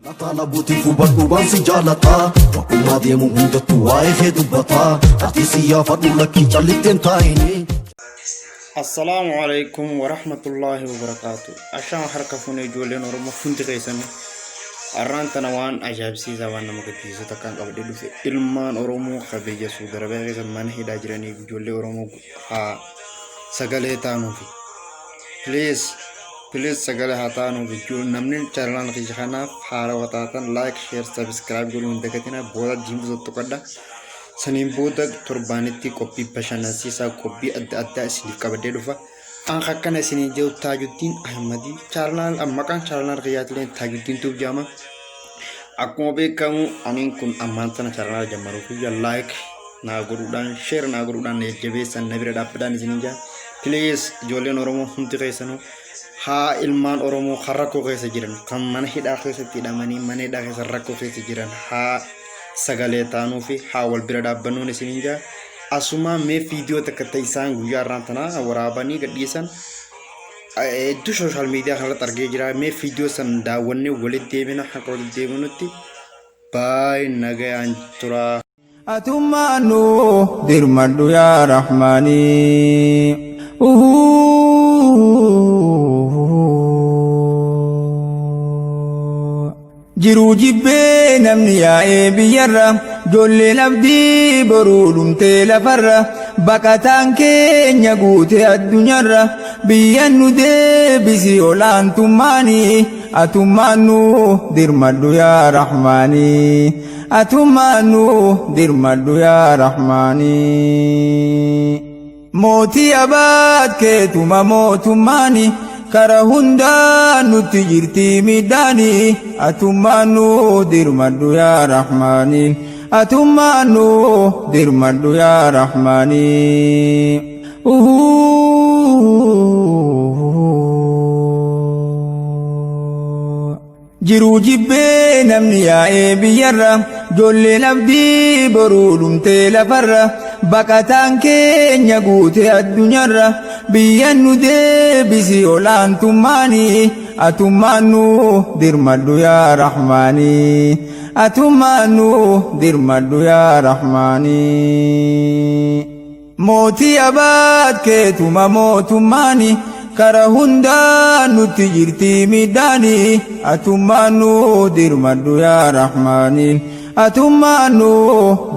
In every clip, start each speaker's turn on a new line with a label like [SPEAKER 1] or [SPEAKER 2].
[SPEAKER 1] Lataa buutii hubadhu waan si jaalataa. Bakkummaa deemu hundattuu waa'ee kee dubbataa. Ati si yaafadhu lakkii callitteen taa'ini.
[SPEAKER 2] Assalaamu alaikum warahmatullaahi wabarakaatu. Ashaan harka fuune ijoolleen Oromoo hundi keessanuu. Har'aan tana waan ajaa'ibsiisaa waan nama gaddisiisu takkaan qabadhee dhufe. Ilmaan Oromoo ka biyya Suudi Arabiyaa keessa mana hidhaa jiraniif ijoollee Oromoo haa sagalee taanuufi. Please please sagalee haa taanuufi. Namni channel kiyya kanaaf haarawaa taatan like, share, subscribe godhuu hin dagatinaa. Booda diimtuu tuttuqadha. Saniin booda torbaanitti qophii bashannansiisaa qophii adda addaa isiniif qabadhee dhufa. An akkana isiniin jedhu Taajuddiin Ahmadii channel maqaan channel kiyyaatileen Taajuddiin Tube jedhama. Akkuma beekamu aniin kun ammaan tana channel jammaruu kiyya like naa godhuudhaan, share naa godhuudhaan na jajjabeessan, na bira dhaabbadhaan isiniin jedha. Please ijoolleen Oromoo hundi keessanuu haa ilmaan Oromoo kan rakkoo keessa jiran, kan mana hidhaa keessatti hidhamanii mana hidhaa keessa rakkoo keessa jiran haa sagalee taanuu fi haa wal bira dhaabbannuun isiniin jedha. Asumaa mee viidiyoo takka ta'e isaan guyyaa har'aan tanaa waraabanii gadhiisan hedduu social media kanarratti argee jira. Mee viidiyoo san daawwannee walitti deebina, haqa walitti deebinutti baay'ee nagayaan tura.
[SPEAKER 3] Atummaanu dirmadhu yaa Rahmaanii. Jiruu jibbee namni yaa'ee biyyarra, ijoolleen abdii boruu dhumtee lafarra, baqataan keenya guute addunyaarra, biyyan nu deebisi olaantummaanii, atummaanu dirmadhu yaa Rahmaanii. Atummaanu dirmadhu yaa Rahmaanii. Mootii abaat keetuma mootummaani, kara hundaa nutti jirti midhaani, atummaanu dirmadhu yaa Rahmaani. Atummaanu dirmadhu yaa Rahmaani. Jiruu jibbee namni yaa'ee biyyarra, ijoolleen abdii boruu dhumtee lafarra, baqataan keenya guute addunyaarra, biyyan nu deebisi olaantummaanii, atummaanu dirmadhu yaa Rahmaanii. Atummaanu dirmadhu yaa Rahmaanii. Mootii abaat keetuma mootummaani, kara hundaa nutti jirti midhaani, atummaanu dirmadhu yaa Rahmaanii. Atummaanu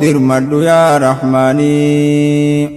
[SPEAKER 3] dirmadhu yaa Rahmaanii.